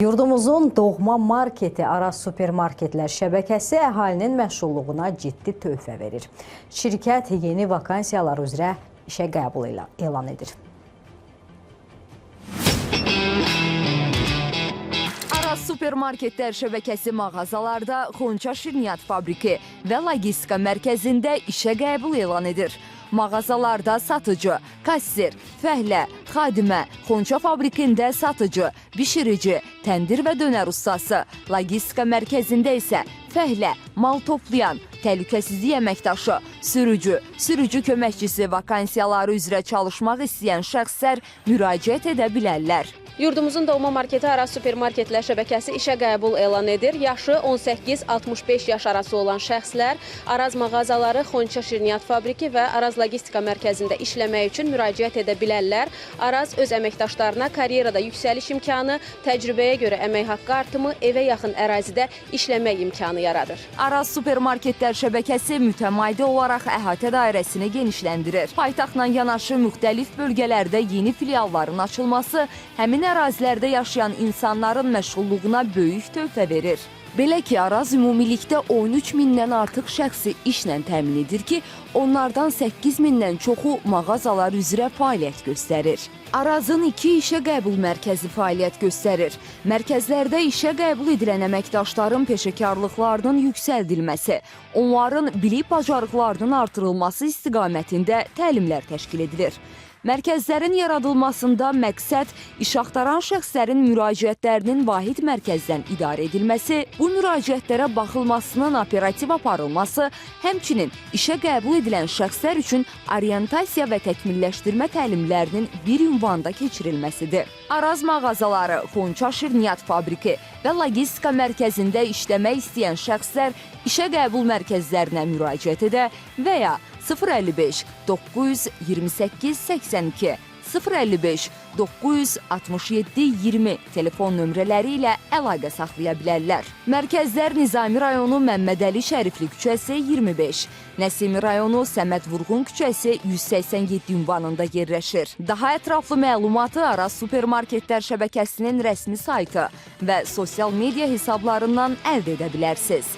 Yurdumuzun doğma marketi Araz supermarketlər şəbəkəsi əhalinin məşğulluğuna ciddi töhfə verir. Şirkət yeni vakansiyalar üzrə işə qəbul elan edir. Araz supermarketlər şəbəkəsi mağazalarda Xonça Şirniyyat fabriki və logistika mərkəzində işə qəbul elan edir. Mağazalarda satıcı, kassir, fəhlə, xadimə, Xonça fabrikində satıcı, bişirici, təndir və dönər ustası, logistika mərkəzində isə fəhlə, mal toplayan, təhlükəsizlik əməkdaşı, sürücü, sürücü köməkçisi vakansiyaları üzrə çalışmaq istəyən şəxslər müraciət edə bilərlər. Yurdumuzun doğma marketi Araz supermarketlər şəbəkəsi işə qəbul elan edir. Yaşı 18-65 yaş arası olan şəxslər Araz mağazaları, Xonça Şirniyyat fabriki və Araz logistika mərkəzində işləmək üçün müraciət edə bilərlər. Araz öz əməkdaşlarına karyerada yüksəliş imkanı, təcrübəyə görə əmək haqqı artımı, evə yaxın ərazidə işləmək imkanı yaradır. Araz supermarketlər şəbəkəsi mütəmadi olaraq əhatə dairəsini genişləndirir. Paytaxtla yanaşı müxtəlif bölgələrdə yeni filialların açılması həmin ərazilərdə yaşayan insanların məşğulluğuna böyük töhfə verir. Belə ki, Araz ümumilikdə 13 mindən artıq şəxsi işlə təmin edir ki, onlardan 8 mindən çoxu mağazalar üzrə fəaliyyət göstərir. Arazın iki işə qəbul mərkəzi fəaliyyət göstərir. Mərkəzlərdə işə qəbul edilən əməkdaşların peşəkarlıqlarının yüksəldilməsi, onların bilik bacarıqlarının artırılması istiqamətində təlimlər təşkil edilir. Mərkəzlərin yaradılmasında məqsəd iş axtaran şəxslərin müraciətlərinin vahid mərkəzdən idarə edilməsi, bu müraciətlərə baxılmasının operativ aparılması, həmçinin işə qəbul edilən şəxslər üçün orientasiya və təkmilləşdirmə təlimlərinin bir ünvanda keçirilməsidir. Araz mağazaları, Xonça Şirniyyat fabriki və logistika mərkəzində işləmək istəyən şəxslər işə qəbul mərkəzlərinə müraciət edə və ya 055 928 82 055 967 20 telefon nömrələri ilə əlaqə saxlaya bilərlər. Mərkəzlər Nizami rayonu Məmmədəli Şərifli küçəsi 25, Nəsimi rayonu Səməd Vurğun küçəsi 187 ünvanında yerləşir. Daha ətraflı məlumatı Araz supermarketlər şəbəkəsinin rəsmi saytı və sosial media hesablarından əldə edə bilərsiniz.